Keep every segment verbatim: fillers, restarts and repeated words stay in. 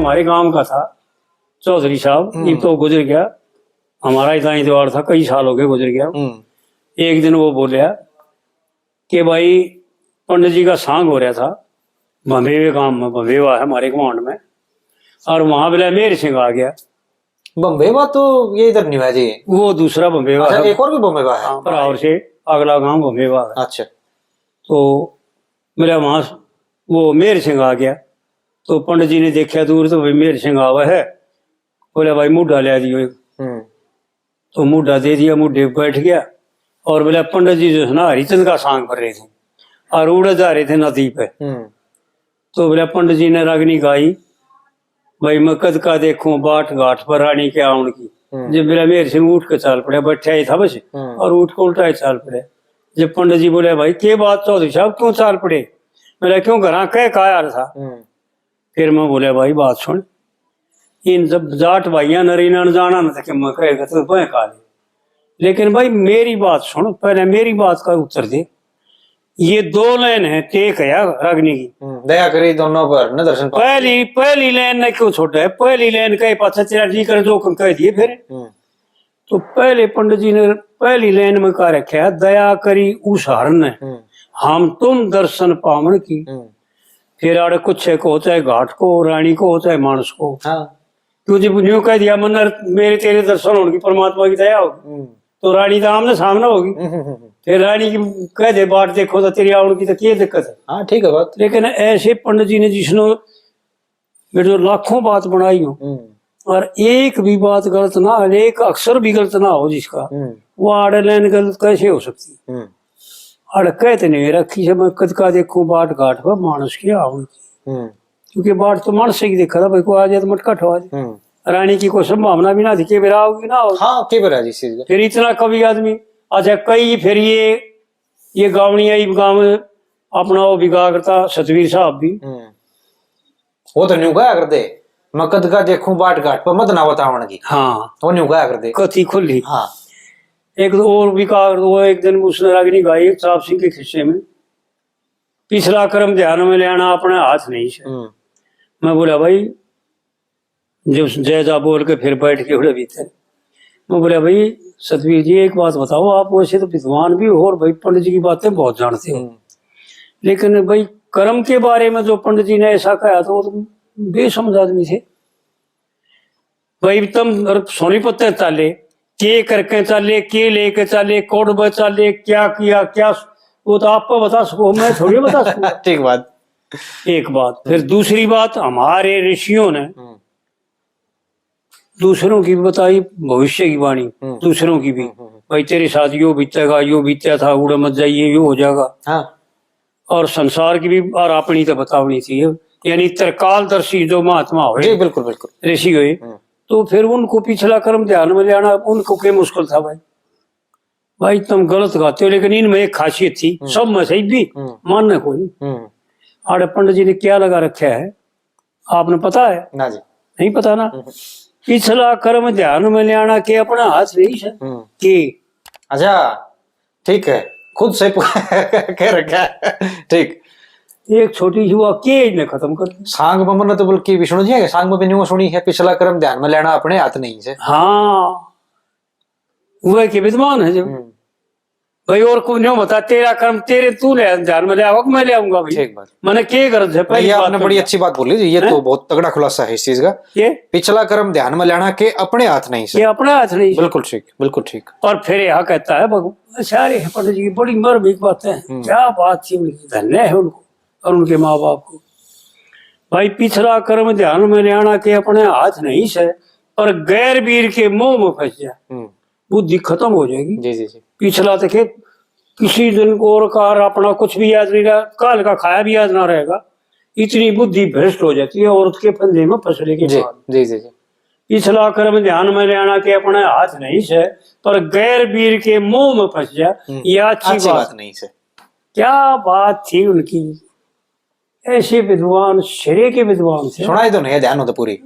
हमारे गांव का था चौधरी साहब, हम्म। ये तो गुजर गया, हमारा ही दाई दीवार था, कई साल हो गए गुजर गया। हम्म। एक दिन वो बोलिया कि भाई, पंडित जी का सांग हो रहा था भंबेवा गांव में, भंबेवा है हमारे गुआंढ में, और वहां बोला मेहर सिंह आ गया। भंबेवा तो ये इधर नहीं हुआ जी। वो दूसरा भंबेवा अच्छा, है। एक और भी भंबेवा है? हाँ, पर और से अगला गांव भंबेवा है। अच्छा। तो मेरा वहां वो मेहर सिंह आ गया, तो पंडित जी ने देखा दूर, तो भाई मेहर सिंह आवा है, बोला भाई मुड्ढा ले दियो एक। हम्म। तो मुड्ढा दे दिया, मुड्ढे पे बैठ गया। और बोला पंडित जी जो है ना हरिचंद का सांग भर रहे थे, और उड़े जा रहे थे नदी पे। हम्म। तो बोला पंडित जी ने रागनी गाई, भाई मैं कद का देखूं बाट घाट पर रानी के आवन की। हम्म। जब मेरा मेहर सिंह उठ के चाल पड़ा, बैठा ही था बस, हम्म। और उठ के उल्टा ही चाल पड़ा। जब पंडित जी बोले भाई के बात चौधरी साहब क्यों चाल पड़े, मेरा क्यों घरा कह का यार था। हम्म। फिर मैं बोला भाई बात सुन, इन जब जाट भाइयां ने इन्होंने जाना ना था कि मैं कहेगा तो मैं खा ले, लेकिन भाई मेरी बात सुन, पहले मेरी बात का उत्तर दे। ये दो लाइन है, ते कहा रागनी की। हम्म, दया करी दोनों पर न दर्शन पावे। पहली, पहली लाइन ने क्यों छोड़ा है? पहली लाइन कहे पाछा तेरा जी करे जो कह दिए फिर। हम्म। तो पहले पंडित जी ने पहली लाइन में कह रखा है, दया करी उस हर ने, हम्म। हम तुम दर्शन पावन की। हम्म। फिर आड़े कुछ को होता है घाट को, रानी को होता है मानस को। हाँ। क्यों जी, न्यू कह दिया, मन मेरे तेरे दर्शन होने की परमात्मा की दया होगी। हम्म। तो रानी तो आमने सामने होगी। हम्म, हम्म, हम्म। फिर रानी की कह दे बाट देखो तो तेरी आवन की तो क्या दिक्कत है? हाँ, ठीक है बात। लेकिन ऐसे पंडित जी ने जिसने मेरे तो लाखों बात बनाई हो, हम्म। और एक भी बात गलत ना, एक अक्षर भी गलत ना हो जिसका, हम्म। वो आड़े लाइन गलत कैसे हो सकती? हम्म। अड़ कहते नहीं रखी से मैं कद का देखूं बाट घाट पर मानस की आवन की। हम्म। क्योंकि बाट तो मानस ही देखा था भाई, कोई आ जाए तो मटका ठवा दे। हम्म। रानी की कोई संभावना भी ना थी कि मेरा आओगी ना आओगी। हाँ, के बेरा जी चीज का। फिर इतना कवि आदमी, अच्छा कई फिर ये, ये गावणी आई गांव अपना वो भी गाया करता सतवीर साहब भी। हम्म। वो तो न्यू गाया कर दे, मैं कद का देखूं बाट घाट पर मत ना बतावण की। हाँ। वो न्यू गाया कर दे। कथी खुली। हाँ। एक तो और भी कहा, वो एक दिन उसने रागनी गाई ताप सिंह के खिस्से में, पिछला कर्म ध्यान में लेना अपने हाथ नहीं से। हम्म। मैं बोला भाई, जब जय जा बोल के फिर बैठ के उड़े भीतर, मैं बोला भाई सतवीर जी एक बात बताओ, आप वैसे तो विद्वान भी हो और भाई पंडित जी की बातें बहुत जानते हो, हम्म। लेकिन भाई कर्म के बारे में जो पंडित जी ने ऐसा कहा तो वो तो बेसमझ आदमी थे। भाई तुम सोनीपत तै चाले, के करके चाले, के लेके चाले, कौड़ में चाले, क्या किया, क्या, वो तो आप बता सको, मैं थोड़ी बता सकूंगा। ठीक बात। एक बात। फिर दूसरी बात, हमारे ऋषियों ने हम्म। दूसरों की भी बताई, भविष्य की वाणी, हम्म। दूसरों की भी। हम्म, हम्म, हम्म। भाई तेरे साथ यो बीतेगा, यो बीत्या था, उड़े मत जाइए, यो हो जाएगा। हाँ। और संसार की भी और अपनी तो बतावनी थी, यानी त्रिकालदर्शी जो महात्मा हुए, जी, बिल्कुल, बिल्कुल। ऋषि हुए, हम्म। तो फिर उनको पिछला कर्म ध्यान में लेना उनको के मुश्किल था भाई। भाई तुम गलत गाते हो, लेकिन इनमें एक खासियत थी, हम्म। सब में सही भी, हम्म। मानने को नहीं। हम्म। आड़े पंडित जी ने क्या लगा रखा है, आपने पता है? ना जी। नहीं पता ना? हम्म। पिछला कर्म ध्यान में लेना के अपना हाथ नहीं है हम्म। कि अच्छा, ठीक है, खुद से पु-, कह रखा है। ठीक। एक छोटी सी वाक्य ही ने खत्म कर दी। सांग में मैंने तो बल्कि विष्णु जी है, सांग में भी न्यू सुनी है, पिछला कर्म ध्यान में लेना अपने हाथ नहीं से। हाँ, वह के विद्वान है जब। हम्म। भाई और को न्यू बता, तेरा कर्म तेरे तू ले ध्यान में ले आओ, मैं ले आऊंगा भाई। ठीक बात। मैंने के गरज है, पहली ये बात आपने कर बड़ी दिया। अच्छी बात बोली जी, ये हैं? तो बहुत तगड़ा खुलासा है इस चीज का। ये? पिछला कर्म ध्यान में लेना के अपने हाथ नहीं से। ये अपने हाथ नहीं से। बिल्कुल ठीक, बिल्कुल ठीक। और फिर यहाँ कहता है भगवान, सारे पंडित जी की बड़ी मर्मिक बातें हैं। हम्म। क्या बात थी उनकी, धन्य है उनको और उनके माँ बाप को। भाई पिछला कर्म ध्यान में लेना के अपने हाथ नहीं से, पर गैर वीर के मोह में फंस जा। हम्म। बुद्धि खत्म हो जाएगी। जी, जी, जी। पिछला देखे, किसी दिन को और कार अपना कुछ भी याद नहीं रहा, काल का खाया भी याद ना रहेगा। इतनी बुद्धि भ्रष्ट हो जाती है औरत के फंदे में फंसने के जी, बाद। जी, जी, जी। पिछला कर्म ध्यान में लेना के अपने हाथ नहीं से, पर गैर वीर के मोह में फंस जा, हम्म, ये अच्छी अच्छी बात। बात नहीं से। क्या बात थी उनकी, ऐसे विद्वान, सिरे के विद्वान थे। सुनाई दो ना, ये ध्यान हो तो पूरी।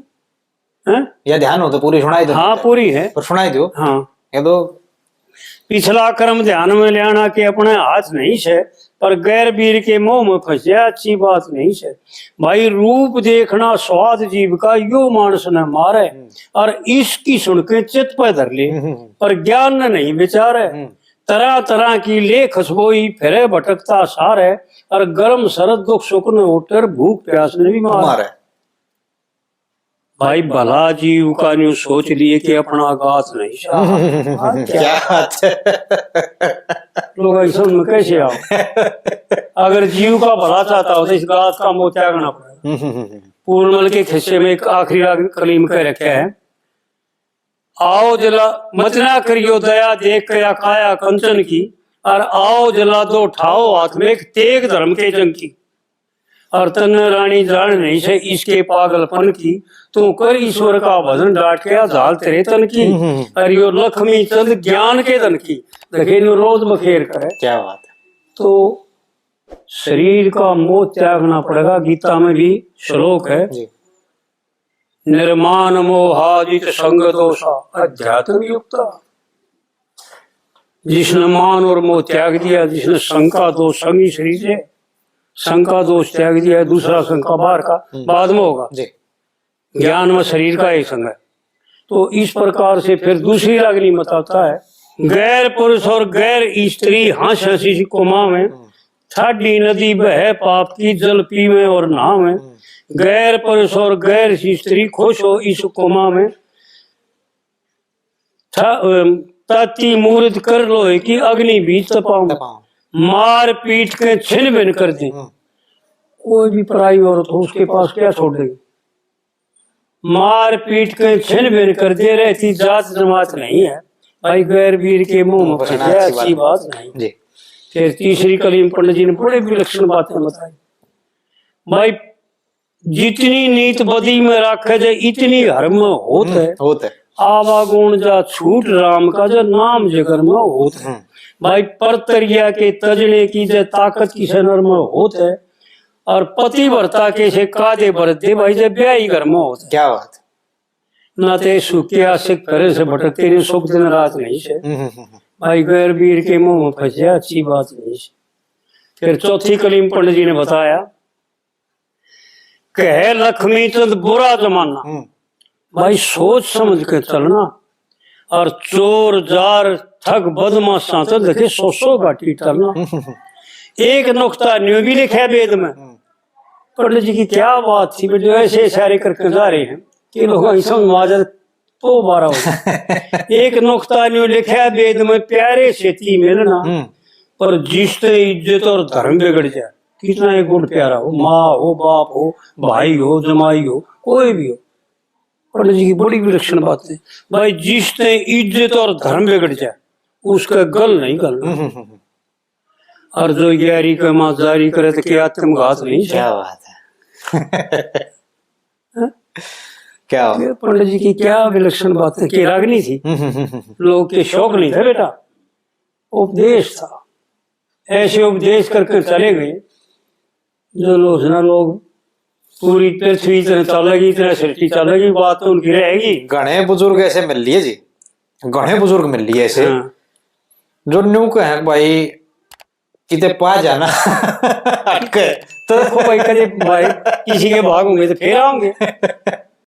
हैं? या ध्यान हो तो पूरी सुनाई दो। हाँ, पूरी है। पर सुनाई दो। हाँ। ये दो। पिछला कर्म ध्यान में लेना के अपने हाथ नहीं से, पर गैर वीर के मोह में फंसया अच्छी बात नहीं से। भाई, रूप देखना स्वाद जीव का, यो मानस न मारे। हम्म। और इसकी सुन के चित पे धर ले, हम्म, हम्म। पर ज्ञान न नहीं विचारे। हम्म। तरह तरह की ले खुशबोई फिरे भटकता सारे, और गर्म सरद दुख सुख न उठर भूख प्यास न भी मारे। मारे। भाई, भला जीव का न्यू सोच लिए कि अपना गात नहीं चाहता। क्या बात है। लोग ऐसा में कैसे आओ? अगर जीव का भला चाहता हो तो इस गात का मोह त्यागना पड़ेगा। हम्म, हम्म, हम्म। पूर्णमल के खिस्से में एक आखिरी राग कलीम कह रखे है, आओ जला, मत ना करियो दया देख कया काया कंचन की, और आओ जला दो ठाओ हाथ में एक तेग धर्म के जंग की। और तन्ने रानी जान नहीं से इसके पागलपन की, तू कर ईश्वर का भजन डांट के झाल तेरे तन की। हम्म, हम्म। और यो लक्ष्मी चंद ज्ञान के धन की, देखे नु रोज बखेर करे। क्या बात है। तो शरीर का मोह त्यागना पड़ेगा। गीता में भी श्लोक है, जी। निर्माण मोहाजित संग दोषा अध्यात्म युक्ता। जिसने मान और मोह त्याग दिया, जिसने संग का दोष, संगी शरीर है, संग का दोष त्याग दिया, दूसरा संग का बाहर का, हम्म। बाद में होगा। जी। ज्ञान में शरीर का एक संग है। तो इस प्रकार से फिर दूसरी रागनी बताता है, गैर पुरुष और गैर स्त्री हंस हंसी सी कोमा में, हम्म। ठाडी नदी बहे पाप की, जल पीवे और नहावे। हम्म। गैर पुरुष और गैर स्त्री खुश हो इस कोमा में, ठा-, अम, ताती मूर्त कर लोहे की, अग्नि बीच तपाऊं। तपाऊं। मार पीट के छिन भिन कर दे। हम्म। कोई भी पराई औरत हो, उसके पास क्या छोड़ देगी? मार पीट के छिन भिन कर दे, रहती जात जमात नहीं है। भाई, गैर वीर के मुंह में फंस जाए, अच्छी बात नहीं। जी। फिर तीसरी कली में पंडित जी ने बड़े विलक्षण बातें बताई। भाई, जितनी नीत बदी में राखे जे, इतनी हर में होत है। हम्म, होत है। आवागुण जा छूट राम का, जो नाम जिगर में होत है। हम्म। भाई, परतरिया के तजने की जे ताकत किसे नर में होत है। और पतिव्रता के से कादे भरत दे भाई, जे ब्याही घर में होत है। क्या बात है। ना ते सुखे आशिक करे से भटकते ने, सुख दिन रात नहीं से। हम्म, हम्म, हम्म। भाई, गैर वीर के मुंह में फंसे, अच्छी बात नहीं से। फिर चौथी कली में पंडित जी ने बताया, कहे लक्ष्मी चंद बुरा जमाना। हम्म। भाई, सोच समझ के चलना। और चोर जार ठग बदमाशां तो देखे सौ सौ घाटी टलना। हम्म। एक नुक्ता न्यू भी लिखा वेद में। हम्म। पंडित जी की क्या बात थी, जो ऐसे इशारे करके जा रहे हैं कि लोग ऐसा माजर तो बारा हो। एक नुक्ता न्यू लिखा वेद में, प्यारे सेती मिलना, हम्म। पर जिसते इज्जत और धर्म बिगड़ जाए। कितना एक गुण प्यारा हो, माँ हो, बाप हो, भाई हो, जमाई हो, कोई भी हो। पंडित जी की बड़ी विलक्षण बात है। भाई, जिसते इज्जत और धर्म बिगड़ जाए, उसका गल नहीं गलना। हम्म, हम्म, हम्म। और जो यारी का मां जारी करे तो क्या आत्मघात नहीं से। क्या बात है। हाँ? क्या बात। ये पंडित जी की क्या विलक्षण बात है, कि रागनी थी। हम्म, हम्म, हम्म, हम्म। लोग के शौक नहीं था बेटा, उपदेश था। ऐसे उपदेश करके चले गए जो लोग ना लोग पूरी पृथ्वी इतने चलेगी, इतने सृष्टि चलेगी, बात तो उनकी रहेगी। घणे बुजुर्ग ऐसे मिल लिए जी, घणे बुजुर्ग मिल लिए ऐसे, हाँ। जो न्यू कहें भाई किते पा जाना। हटके। तो देखो भाई, कदे भाई किसी के भाग होंगे तो फिर आओगे।